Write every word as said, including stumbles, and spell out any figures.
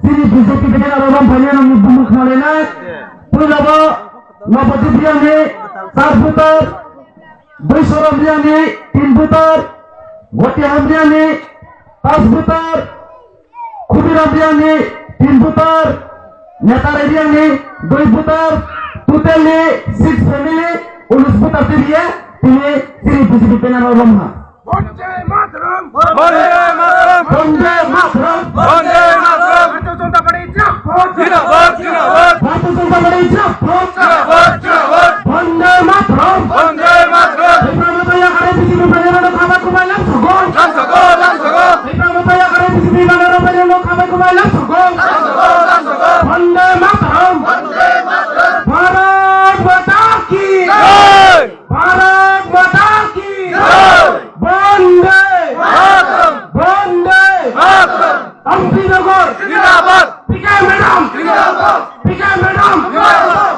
Chini B J P ticket aro rom phainai nokni bumung khna lainai. Puila bo Nobodip Reang ni char voter, Duisora Reang ni tin voter, Gotiham Reang ni pas voter, Khudiram Reang ni tin voter, Netarai Reang ni dui voter, totally six family, unis voter twiwi tini chini B J P banner o romha. Bande Mataram! Bande Mataram! Bande Mataram! Bande Mataram! Bharatiya Janata Party zindabad! Zindabad! Bharatiya Janata Party zindabad! Zindabad! Zindabad! Bande Mataram! Bande Mataram! Tipra Motha yakare B J P banner no khabai kubai lam sogo! Lam sogo! Lam sogo! Tipra Motha yakare B J P banner no khabai kubai lam sogo! Lam sogo! Lam sogo! Bande Mataram! Bande Mataram! Bharat Mata ki! Jai! Bharat Mata ki! Jai! Bande! Mataram! Bande! Mataram! Tampinagar! Zindabad! P K madam! Zindabad! P K madam! Zindabad!